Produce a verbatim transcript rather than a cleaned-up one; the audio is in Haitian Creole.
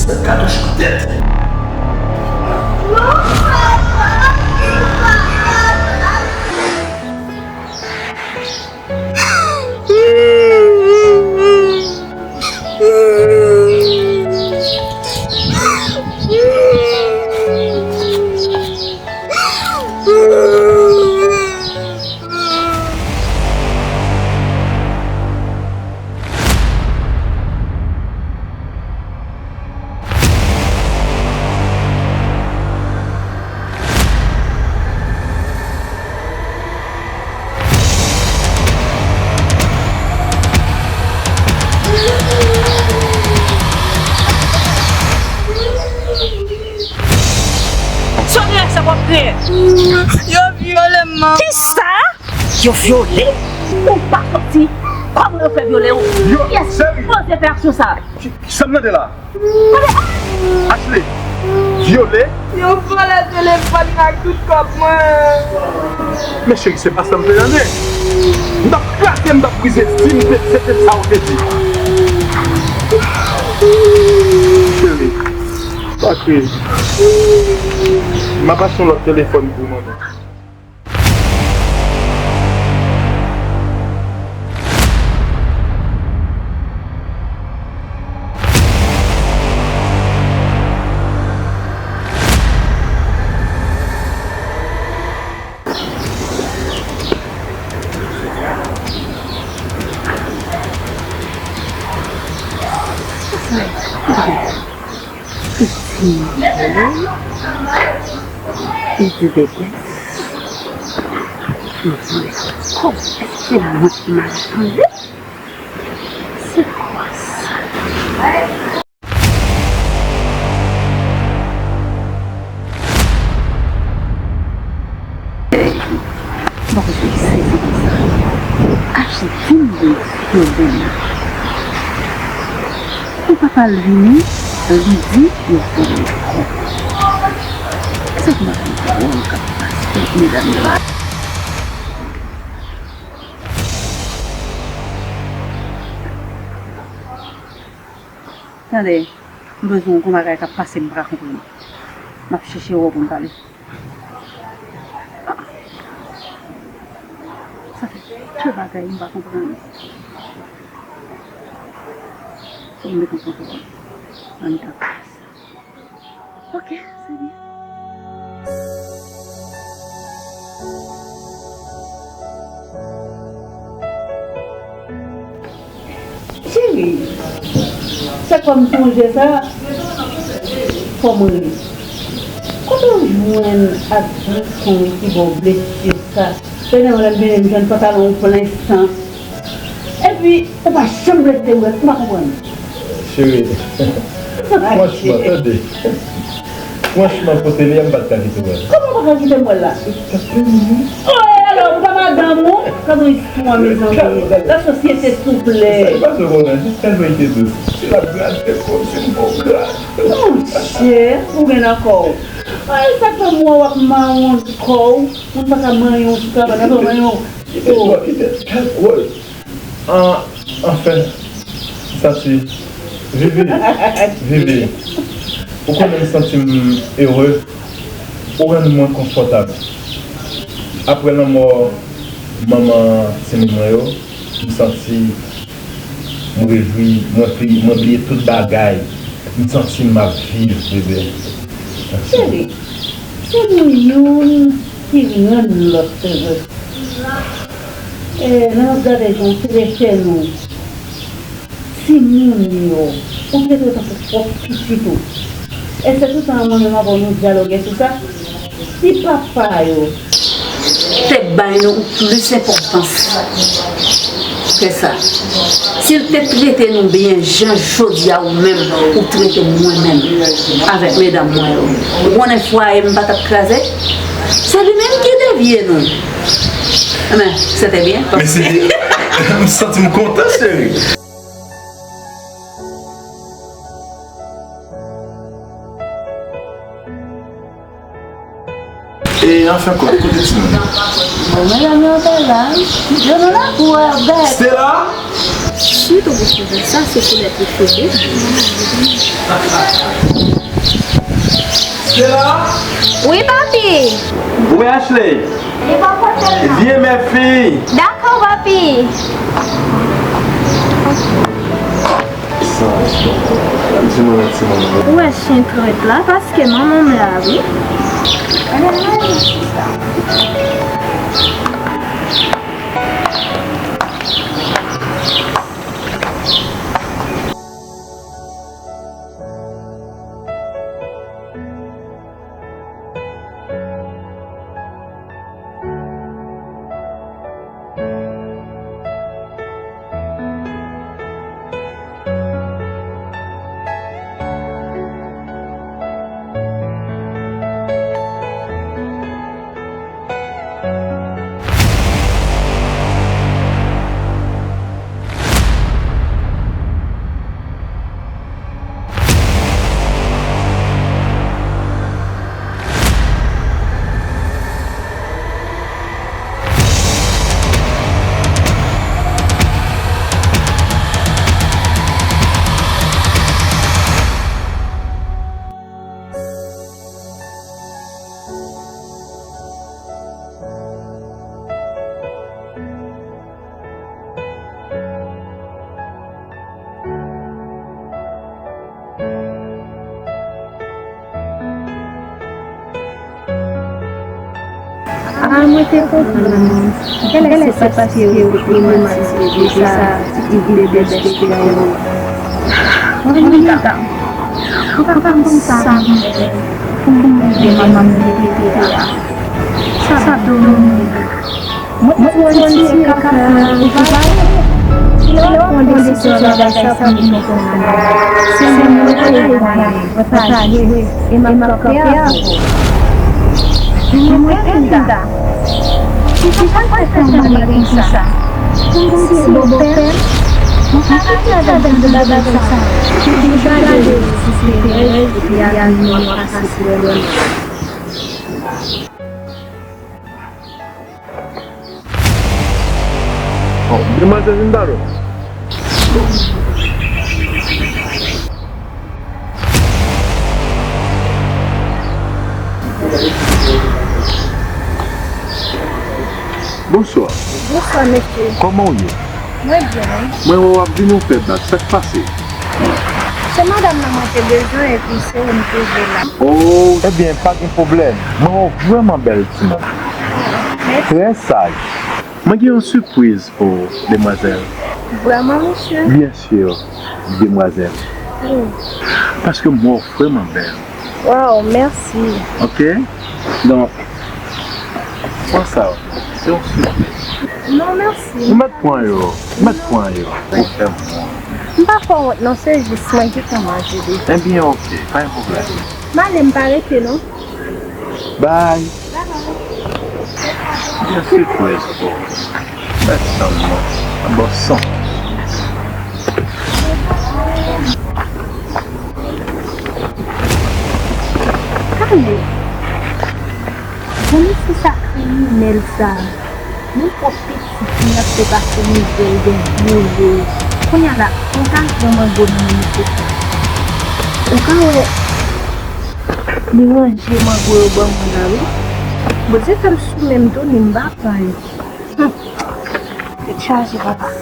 Sa ka touche nan tèt. Sa w gen sa w ap kriye? Yo vyole m, manman. Kisa? Yo vyole? Ou pa soti? Kòman yo fè vyole w? Yo, kiyès ki poze fè aksyon sa? Sa m tande la? Ashley, vyole? Yo vòlè telefòn mwen ak tout kòb mwen. Men cheri, se pa sa m te tande. M t ap kraze, m t ap brize, si m te, se te sa ou te di. Cheri, pa kriye. M ap achte yon lòt telefòn pou ou, manman. Iti, iti de pyès. Mwen tande kòb, èske mwen mal tande? Se kwa sa? Bon, se konsa. Achte vin de pwoblèm. Pou papa l vini, li di yo fè l kò. Se kòman yon pwoblèm k ap pase, medam yo? Tande, m bezwen yon bagay k ap pase, m pa ka konprann. M ap chèche wè w pou n pale. Sa fè de bagay m pa konprann. Fò m met yon kontwòl anndan kay sa. Ok, se byen. Cheri, chak fwa m sonje sa, fò m ri. Kote w jwenn ak bouton ki ba w blesi sa? Dènye mwen lè m vini, m jwenn pantalon w plen san. Epi, ou pa janm leve tèt, m pa konprann. Cheri, franchman, tande. Franchman, kote li a, m pa t ka kite w wè l. Kòman w pa ka kite m wè l la? Li t ap peni wi. Oh, e alò, m pa madanm ou? Gad yon istwa, mezanmi. La sosyete, souple. Sa li pa dwe konnen, se tèlman li te dous. Si l ap grate kò m, si m gon grate. Monchè, ou gen nan kò w. Ay, sa k fè m wè w ap mawon kò w, moun pa ka manyen w sou kabann, ap manyen w. Kite, kite, kite, woy. An, anfen, m santi, Vivi, Vivi, ou konnen m santi m ere, ou rann mwen konfòtab. Apre lanmò manman timoun mwen yo, m santi m rejwi, mwen pli, mwen bliye tout bagay. M santi m ap viv, bebe. Cheri, se nou youn ki rann lòt ere. E, lè m ap gade jan w trete nou, timoun yo, ou trete yo tankou pwòp pitit ou. E se toutan mwen menm avè w nou dyaloge sou sa. Si papa yo te bay nou plis enpòtans ke sa, si l te trete nou byen jan jodi a ou menm ou trete m mwen menm avèk medam mwen yo, ou konnen fwaye m pa t ap kraze? Se li menm ki devye nou. Enben, se te byen. Mèsi. M santi m kontan, cheri. E Anfen, kote, kote timoun? Bon, medam yo te la. Yo nan lakou a, bèt. Stella? Sitou pou kouvè sa, se koulè pou fete. Stella? Wi, papi. Wi, Ashley. Li pa pote l nan. Vyen, mèfi. Dakò, papi. Ou wè chen trèt la, paske manman m la, wi. Ah, mwen te konprann. Genlè se paske ou te matizye de sa, ti ide de bèste yo. Mwen vin ta. Ou pa konn sa pou mwen de manman m repete a. Sa domine. Mwen, mwen, mwen ti ekaka pou pa yo. Lè w ap pran desizyon bagay sa pou nou konn. Se mwen mwen te gade, mwen pale, e m ap kanpe avè w. Di mwen, Enda, si se pa fè kòman li konsa, kòm se bòpè m, mwen pa ka di avè w de bagay sa. Se te gade, se te rèv, epi a di mwen pase pwoblèm. Oh, demwazèl vin ba nou. Bonswa. Bonswa, mesye. Kòman w ye? Mwen byen, wi. Mwen wè w ap vin yon pè bak. Sa k pase? Se madanm nan mwen te bezwen, epi se ou m twouve la. Oh, ebyen, pa gen pwoblèm. Mwen wè w vrèman bèl, timoun. Mèsi. Trè saj. Mwen gen yon sipriz pou ou, demwazèl. Vrèman, mesye? Byen si, demwazèl. Wi. Paske m wè w vrèman bèl. Waw, mèsi. Ok? Donk, pran sa, se yon sipriz. Non, mèsi. Ou mèt pran yo, ou mèt pran yo. Ou fè m wont. M pa fè w wont non, se jis mwen gentan manje deja. Ebyen, ok, pa gen pwoblèm. M ale, m pa rete non. Bye. Bye bye. Byen sipriz pou ou. Mèt sanm non. Bon san. Kale. Bon, mesye sa kriminèl sa. Nenpòt pitit li ap te pase mizè, li gen gwo je. Kounye a la, ou ka pran mango nan men misye sa. Ou ka wè, li ranje mango yo ban mwen la, wi. Bondye fè m sou men m tou, ni m pa pran yo. Hum. Tèt chaje, papa.